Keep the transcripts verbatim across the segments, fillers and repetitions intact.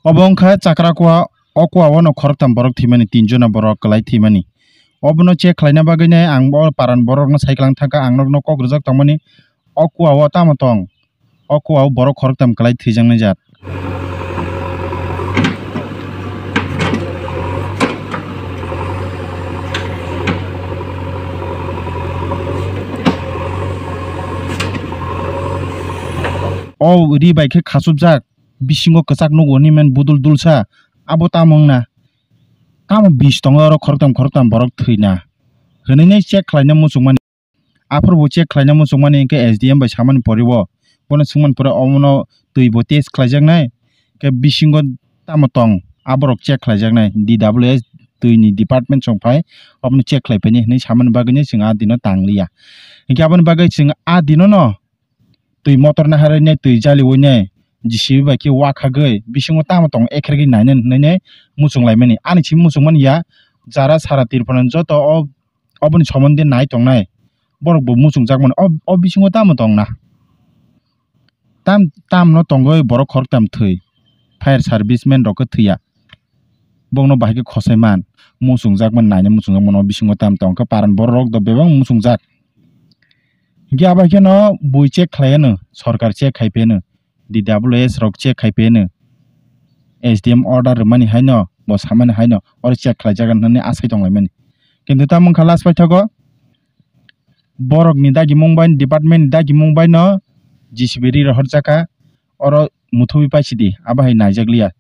Obo wngkha chakra kua, o kua o no khoroktham borok thwimani, tinjona borok kwlai thwimani. Obono check khlaina bagwi nai ang o paran borokno sai kwlang thangkha, ang nokno kok rwjak tongmani, o kua o tamo tong? O kua o borok khoroktham kwlai thwijaknai jat. O ri bai khe khachupjak, bisingo kwchak nugo hwnwi mani budul dulsa, abo tamo wngna? Tamo bis tongo oro khoroktham khoroktham borok thwina? Hwnwi nai check khlaina muchungmani. Aphuru bo check khlaina muchungmani hwnkhe S D M bai samani poriwo. Bono swngmani pore omono twi bo test khlaijaknai. Khe bisingo tamo tong, aborok check khlaijaknai. D W S twi ni department chwng phai, obono check khlai phai ni hwnwi samani bagwi no chwng a dino tangliya. Hinkhe aboni bagwi chwng a dino no twi motor naharwi nai, twi jaliwi nai, J C B bai khe wakhagwi bisingo tamo tong ekhergwi nainani hwnwi nai muchung laimani. Ani simi muchungmani ya, jara sara Tripura ni joto o, oboni somondi nai tongnai borok bo muchungjak mano. O, o bisingo tamo tongna? Tam, tamno tongwi borok khoroktham thwi, fire service man rok khe thwiya. Bokno bahai khe khosai man, muchungjak man, naina muchungjak mano, bisingo tam tong khe paran borok rok do bebak muchungjak. Hinkhe abo hai kheno bui check khlai ano, sorkar check khai pheno, D W S rok check khai pheno, S D M order rwmani haino, bo samani haino, oro check khlaijak hinwi asai tonglaimani. Kintu tamo wngkha last paithago borokni dagimung bai, department ni dagimung bai no J C B ri rohorjak kha, oro muthubwi paisidi, abo hai naijak liya.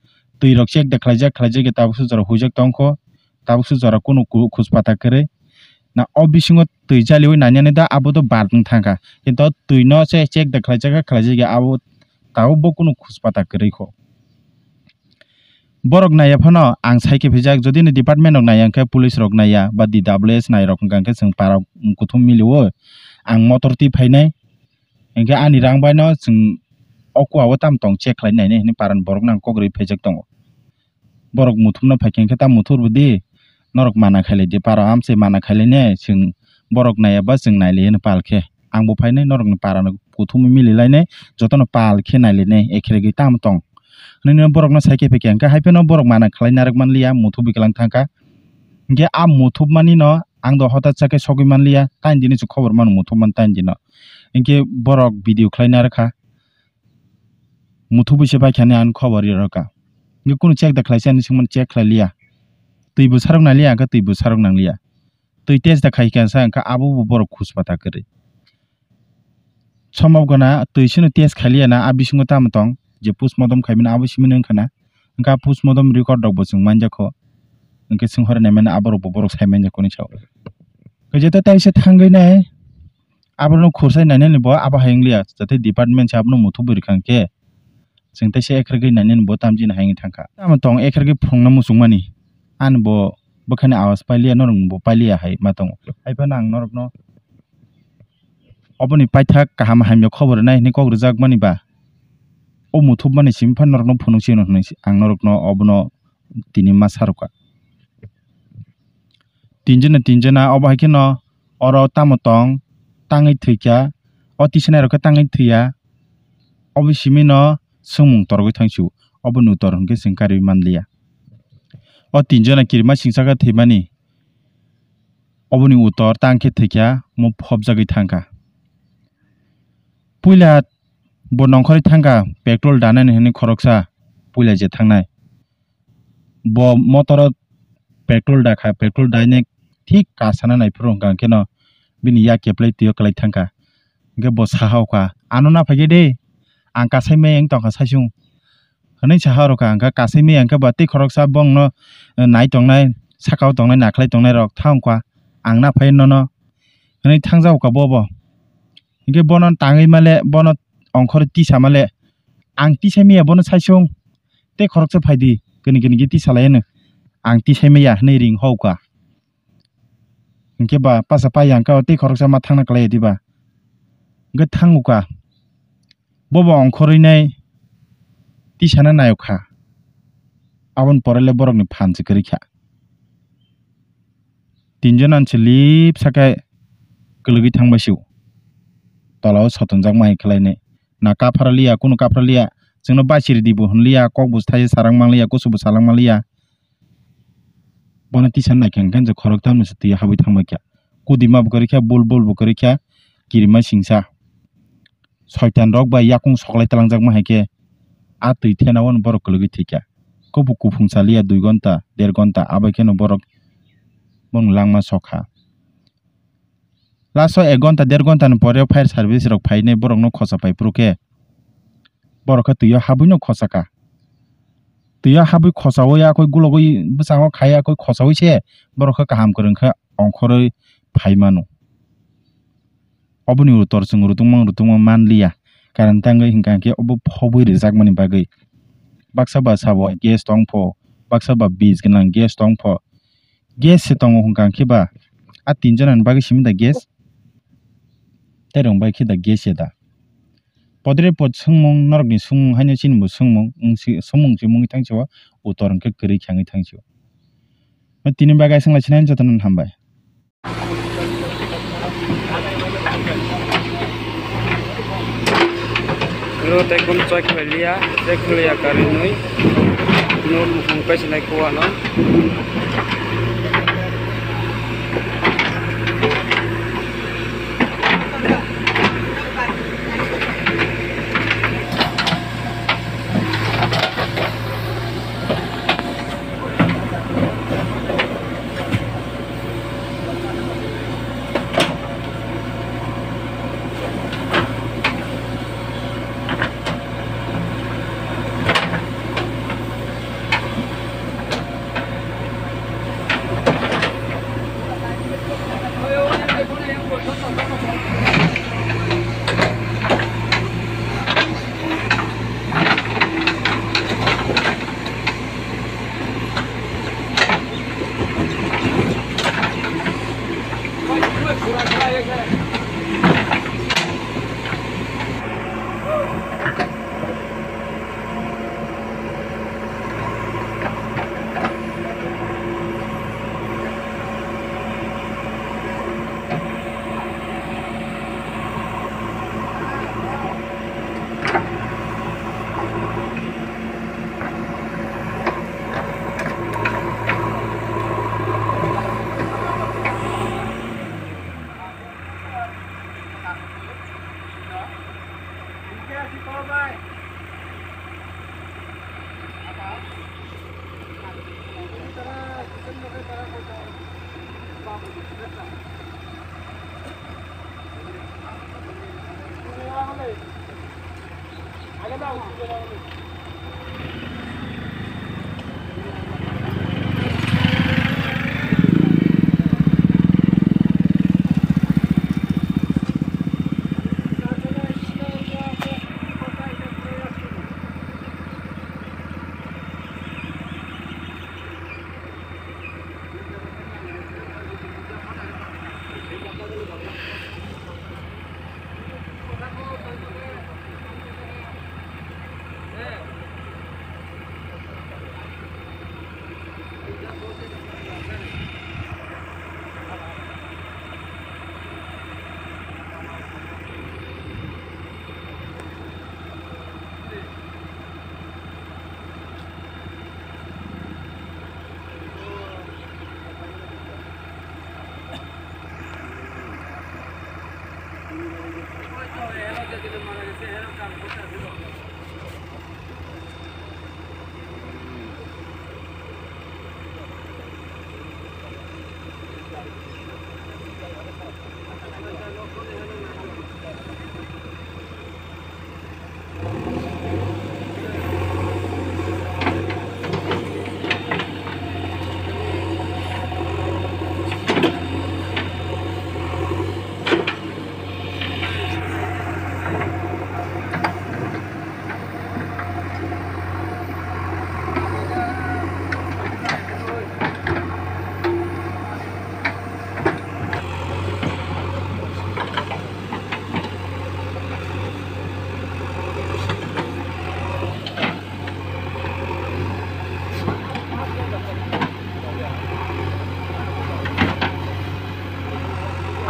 Twi rok check de khlaijak, khlaijak ya tabuk sujaro huijak tongkho, tabuk sujaro kunu ku-, khus pata kwrwi. Na o bisingo twi jaliwi nainani da abo do bad wng thangkha. Kintu twi no se check de khlaijak kha, khlaijak ya abo tabuk bo kunu khus pata kwrwi kho. Borok naiya phano ang sai khe phijak, jodi ni department rok naiya hwnkhe police rok naiya ba D W S nai rok hwnkha hwnkhe chwng para kuthum milio. Ang motor twi phainai, hwnkhe ani rang bai no chwng o kua o tam tong check khlai nainai hwnwi para ni borok no ang kok rwi phaijak tongo. Borok muthupna phaikha hwnkhe ta muthur bwdi, norok mana khailai di, para amchai mana khailai ne, chwng borok naiya ba chwng nailai hwnwi pal khe. Ang bo phainai norokni parano kuthumwi mililainai, jotono pal khe nailainai, ekhergwi tamo tong. Hwnwi borokno sai khe phaikha hwnkhe, hai phano borok mana khlai narwk manliya, muthubwi kwlang thangkha. Hwnkhe a muthubmani no ang do hotat sa khe sogwi manliya, taini dini se khobor mano muthubmani taini dino. Hwnkhe borok video khlai narwkha, muthubwi se baikha hinwi ang khobor rwkha. Hwnkhe kunu check da khlaisa hinwi swngmani check khlai liya. Twi bwsarok nang liya, hwnkhe twi bwsarok nang liya. Twi test da khai kha sa, hwnkhe abo bo borok khus pata kwrwi. Sombab gana twi sino test khai liya na, a bisingo tamo tong, je postmortem khaimani abo simi nung khana. Hwnkhe a postmortem record rok bo chwng manjakho. Hwnkhe swng hore naimani aborok bo borok sai manjakho ni sao. Hwnkhe jeto taisa thangwi nai, abono khursai nainani bo abo hai wng liya, jate department se abono muthubwi rwkha hwnkhe. Chwng teisa ekhergwi nainani bo tamjini hai wngwi thangkha. Tamo tong ekhergwi phunukna muchungmani. Ani bo bwkhani awas pailiya, norokni bo pailiya hai ma tongo. Hai phano ang norokno oboni paithak kaham hamya khobor rwnai hinwi kok rwjakmani ba, o muthupmani simi phano norokno phunuk sino hinwi ang norokno obono tini ma sa rwkha. Tinjana, tinjana, obo hai kheno oro tamo tong, tangwi thwikha, o tisanai rok khe tangwi thwiya, obo simi no swngmung torogwi thangsu, oboni utor hwnkhe chwng karwi manliya. O tinjana kirima singsa khe thwimani, oboni utor tang khe thwikha, omo phobjagwi thangkha. Puila bo nongkhorwi thangkha, petrol danani hwnwi khoroksa puila je thangnai. Bo motoro petrol dakha, petrol daine thik kasana naiphuru hwnkha hwnkhe no bini yak keplai twi o kwlai thangkha. Hwnkhe bo saha okha, "Ano naphaikhe de, ang kasai maya wng tongkha saisung," hwnwi saha orokha. Hwnkhe kasai maya hwnkhe bo tei khoroksa bongno, eh, nai tongnai, sakao tongnai, nakhlai tongnai rok thangkha, "Ang naphai nono," hwnwi thangjakha bobo. Hwnkhe bono tangwi male, bono ongkhorwi tisa male, "Ang tisai maya bono saisung, tei khoroksa phaidi, kini kini khe tisa lai hwno, ang tisai maya," hwnwi ring hokha. Hwnkhe ba paisa paiya hwnkhe tei khoroksa ma thangna kwlaiya diba? Hwnkhe thangukha. Bobo ongkhorwi nai tisana nayokha. Aboni pore le borokni phan se kwrwi kha. Tinjon ani se lip sakai kwlwgwi thangbai sio. Tola o sotonjakma hai khlainai. Na kaphra liya, kunu kaphra liya, Chwngno bachiri di bo hwnliya, kok bo thai sarang manliya, kusu bo salang manliya. Bono tisa naikha hwnkhe je khoroktham ni se twi habwi thangbai kha. Kudima bo kwrwi kha, bul bul bo kwrwi kha, kirima singsa. Soitan rok bai yakung soklai twlangjakma hai khe a twi thena o borok kwlwgwi thwi kha. Kok bo kuphung saliya dui gonta, der gonta, abai kheno borok bono langma sok kha. Last o ek gonta, der gonta ni pore fire service rok phainai borok no khosa pai phuru khe borok khe twi o habwi no khosa kha. Twi o habwi khosa o ya koi gulogwi bwskango khai ya koi khosa wi se borok khe kaham kwrwng khe ongkhorwi phai mano. Oboni ulo tor chwng rutungma rutungma manliya, karon tangwi hwnkha khe obo phobwi rwjakmani bagwi. Baksa ba sabo gas tong pho, baksa ba bis gwnang gas tong pho. Gas se tongo hwnkha khe ba a tin jona ni bagwi simi da gas? Tei rwng bai khe da gas ya da? Podre pod swngmung, norokni swngmung haino chini bo swngmung, wng si-, swngmung si wngwi thang si o, utor hwnkhe kwrwi khe wngwi thang si o. Tini bagwi swng lai sinai jotono hambai. Ro tei kum choi khwlai liya, choi khwlai ya karinwi. No mukhung kaisa nai kuwa no.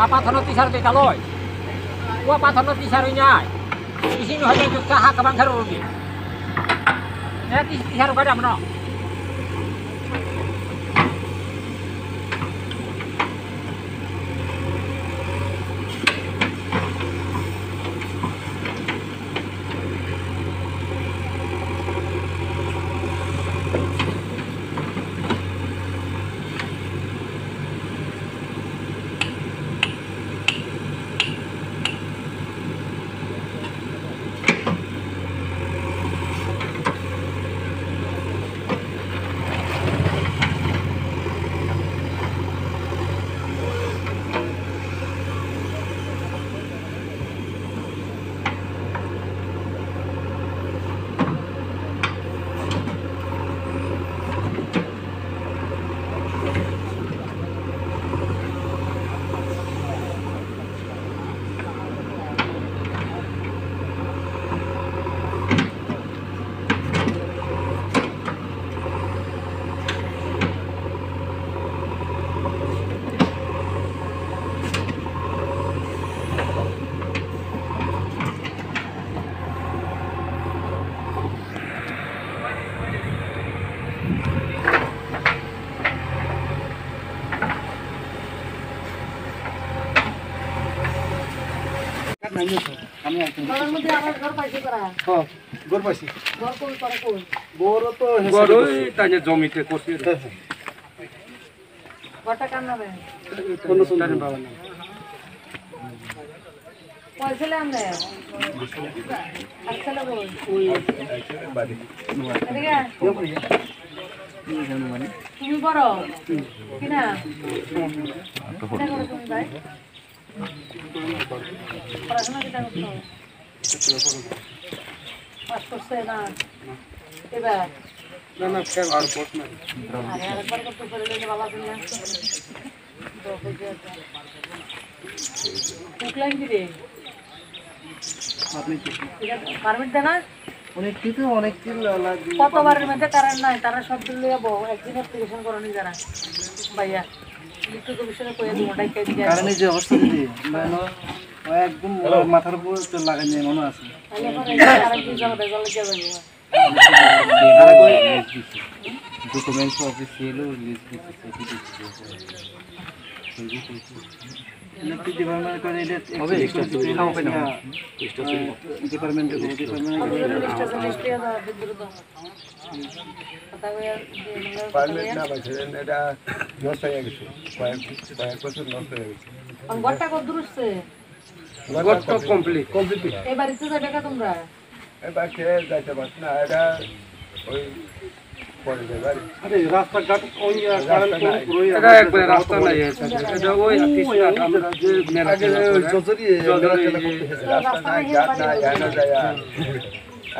A pathorno tisar de kaloi. Ua pathorno tisar wi nai. Ising hoi jukka ha kabang khe rw di. ঘরের মধ্যে আমার ঘর পাইছে তারা। হ্যাঁ, ঘর পাইছি। ঘর কোন, তারা কোন? ঘর তো হেসে ঘর ওই গেছে। তাই যে জমিতে করছে। হ্যাঁ, হ্যাঁ। ঘরটা কার নামে? অন্য সন্তানের বাবার নাম। কয় ছেলে আপনার? আর ছেলে কই? এদিকে আয়। তুমি বড়? কি না? কিতা করো তুমি ভাই? পড়াশোনা কিতা করছো? পাস করছে না? এবার? না, না, ফেল। আর পড় না। আরে, আরেকবার করতে পারলে বাবা তুমি আসতো। তো, ওই যে, দেখলাম কি রে? আপনি কি? এটা পারমিট দেনা? অনেক কিছু, অনেক কিছু লা-, লাগবে। কতবারের মধ্যে কারেন্ট নাই, তারা সব বিল লইয়া বউ, একদিন অ্যাপ্লিকেশন করো নি যারা। ভাইয়া, লিখিত কমিশনে কইয়া দিব, ডাইকা দিয়ে কারেন্টের যে অবস্থা দিদি, মানে, ও একদম ওর মাথার উপর তো লাগাই নিয়ে মনে আছে। তাহলে এখন এই যে আরেক দিন জ্বালা বেজাল লেগে যাবে। আর ওই ডকুমেন্টস অফিসিয়াল লিস্ট দিচ্ছে, সেটি দিচ্ছে। ইলেকট্রিক ডিপার্টমেন্ট করে এটা হবে, একটু extra চুরি খাওয়া হয় না। ইয়া, extra চুরি। ডিপার্টমেন্টে, ডিপার্টমেন্টে। পারমিট না পাইছে, এটা নষ্ট হয়ে গেছে, কয়েক, কয়েক বছর নষ্ট হয়ে গেছে। ঘরটা কত দূর হচ্ছে? ঘরটা কমপ্লিট। কমপ্লিট। এই বাড়িতে যাবে কে তোমরা? এবার কে যাইতে পারছে না, এটা ওই পরে যাবে আর কি। আরে, রাস্তাঘাট ওই, আহ, রাস্তা কারেন্ট নাই। পুরো পুরোই এটা আমাদের একবারে রাস্তা নাই, এটা ওই ওই, তিস্তা, ওই আমরা যে মেলা আগে খেলা ওই করে। জজরি, জজরি মেলা খেলা যে করতে এসে। রাস্তা নাই, ঘাট নাই, এনে যায় আর।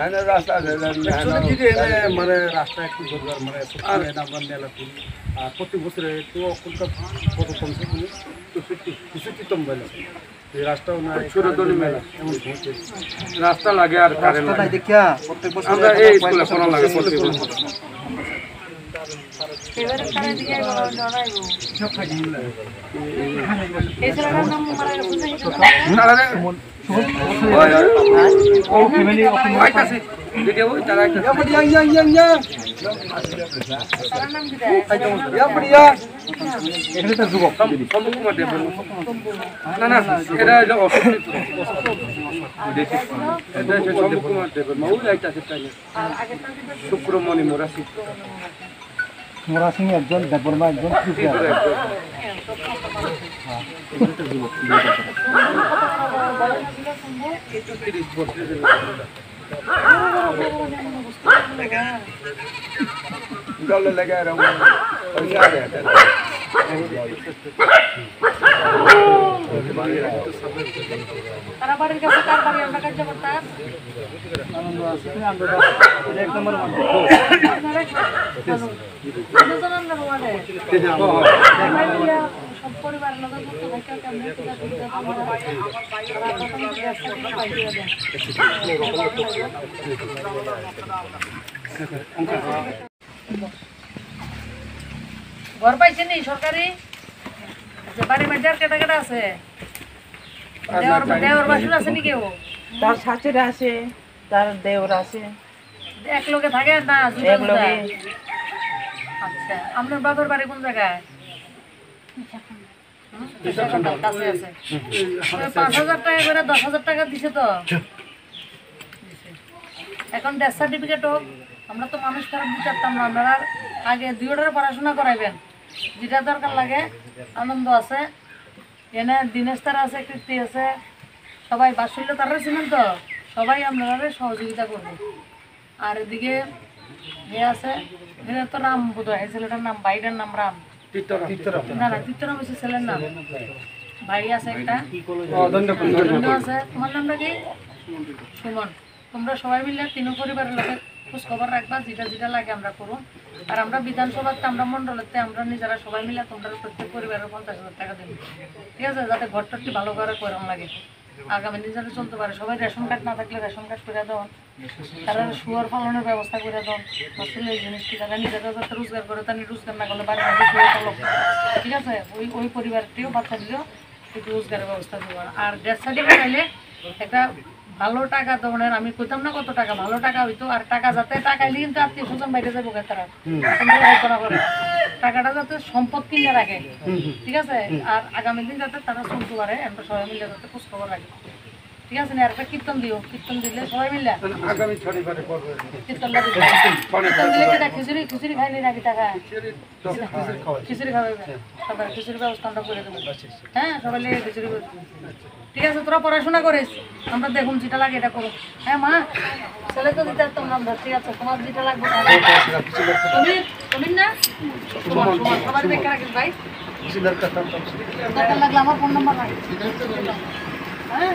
এনে রাস্তা আছে, এনে জজরি এনে মানে রাস্তা একটু দরকার, মানে আর আমরা মেলা করি। আর প্রতি বছরে তো অখনকার কত কমছে, মানে চৌষট্টি, চৌষট্টি তম মেলা। এই রাস্তাও নাই, ছোট কারেন্ট দলি নাই, মেলা। এমন সমস্যা। রাস্তা লাগে আর কারেন্ট রাস্তা নাই লাগে। দেখিয়া প্রত্যেক বছর আমরা এখন এই কয়েক স্কুলে বছর পড়া লাগে বসে প্রত্যেক স্কুলে। বছর। এবারে কারেন্ট দিয়ে বড় জড়াইবো। এই ছেলেটার নাম মারা গেছে, না, না, না। ওই, ওই, ওই। ও, ফ্যামিলি, ও, ফ্যামিলি। আইতাছে। দেখে ওই তারা আইতাছে। ইয়া, ইয়া, ইয়া, ইয়া। তার নাম কি দেয়? ইয়া, ইয়া। এখানে তার যুবক। সম-, সম্ভব কুমার দেব। না, না, এটা হলো অশোক। এটা হচ্ছে সম্ভব কুমার দেব। মা, ওই আইতাছে তাই। শুক্রমণি মোরাসি। মোরাসিং একজন, দেববর্মা একজন, ত্রিপুরা ত্রিপুরা একজন। একজন। হ্যাঁ, এগুলো তো যুবক, বিয়ে করতে হবে। তারা বাড়ির কাছে কার বাড়ি? আমরা কার্যকর্তা আনন্দ আছে, তুমি আনন্দ দাও। এটা এক নম্বর ওয়ার্ড। আপনারা কি? দুজন আনন্দ বাবা রে। এই যে আমরা সব পরিবার লোকের মধ্যে ভাইকে কেমনে তুলে তুলতে পারবো? আর আমরা তো ব্যবসা করে পাই দিয়ে দেন। ঘর পাইছেন নি সরকারি? যে বাড়ি বাজার কেটা কেটা আছে? দেওর, দেওর বাসুর আছে নি কেউ? তার শাশুড়ি আছে, তার দেওর আছে। এক লগে থাকে না, জুদা এক জুদা? লগে। আচ্ছা, আপনার বাপের বাড়ি কোন জায়গায়? হুম? কাছে আছে। ওই পাঁচ হাজার টাকা করে দশ হাজার টাকা দিছে তো। এখন ডেথ সার্টিফিকেট হোক, আমরা তো মানুষ খারাপ বিচারতাম না, আপনারা আগে দুইটারে পড়াশোনা করাইবেন, যেটা দরকার লাগে। আনন্দ আছে, এনে দিনেশ তারা আছে, কীর্তি আছে, সবাই বাসুল্য তারা ছিলেন তো, সবাই আপনারা সহযোগিতা করবো। আর এদিকে যে আছে, এখানে তো রাম বোধ হয়, এই ছেলেটার নাম, ভাইটার নাম রাম। তীর্থরাম। তীর্থরাম। না, না, তীর্থরাম হচ্ছে ছেলের নাম। ভাই আছে একটা। ও, দণ্ডপতি। দণ্ড আছে। তোমার নামটা কি? সুমন। তোমরা সবাই মিলে তিন পরিবারের লোকের খোঁজ খবর রাখবা, যেটা যেটা লাগে আমরা করুন। আর আমরা বিধানসভাতে, আমরা মণ্ডলেতে, আমরা নিজেরা সবাই মিলে তোমরা প্রত্যেক পরিবারের পঞ্চাশ হাজার টাকা দেবো, ঠিক আছে? যাতে ঘরটা একটু ভালো করে করানো লাগে, আগামী দিন যাতে চলতে পারে। সবাই রেশন কার্ড না থাকলে রেশন কার্ড করে দেওয়া, তারা শুয়ার পালনের ব্যবস্থা করে দেন। আসলে এই জিনিসটি তারা নিজেরা যাতে রোজগার করে, তারা রোজগার না করলে বাড়ির মধ্যে শুয়ে পালক, ঠিক আছে? ওই, ওই পরিবারটিও, বাচ্চাটিও একটু রোজগারের ব্যবস্থা দেবো। আর ডেথ সার্টিফিকেট আইলে একটা ভালো টাকা ধরনের, আমি কইতাম না কত টাকা, ভালো টাকা হইতো। আর টাকা যাতে, টাকা আইলে কিন্তু আত্মীয় স্বজন বাইরে যাবো গা তারা। হুম। তোমরা ভয় করা করে। টাকাটা যাতে সম্পদ কিনে রাখে, হুম, হুম। ঠিক আছে? হুম। আর আগামী দিন যাতে তারা চলতে পারে, আমরা সবাই মিলে যাতে খোঁজ খবর রাখি। ঠিক আছে নি? আর একটা কীর্তন দিও, কীর্তন দিলে সবাই মিলে। মানে আগামী শনিবারে পড়বে। কীর্তনটা দিবে। কীর্তন দিলে কিতা খিচুড়ি, খিচুড়ি খাইনি নাকি টাকা? খিচুড়ি, খিচুড়ি খাওয়াই। খিচুড়ি খাওয়াইবে। হ্যাঁ। তারপরে খিচুড়ির ব্যবস্থা আমরা করে দেবো। আচ্ছা, আচ্ছা। হ্যাঁ, সবাই লেগে খিচুড়ি করে দেবো। আচ্ছা। ঠিক আছে, তোরা পড়াশোনা করিস, আমরা দেখুন যেটা লাগে এটা করুন। হ্যাঁ মা, ছেলে তো দিতে পারতাম না আমরা, ঠিক আছে, তোমার যেটা লাগবে তা লাগবে। তুমি, তুমি না? তোমার, তোমার, সবাই দেখে রাখিস ভাই। দরকার লাগলে আমার ফোন নাম্বার রাখিস। হ্যাঁ।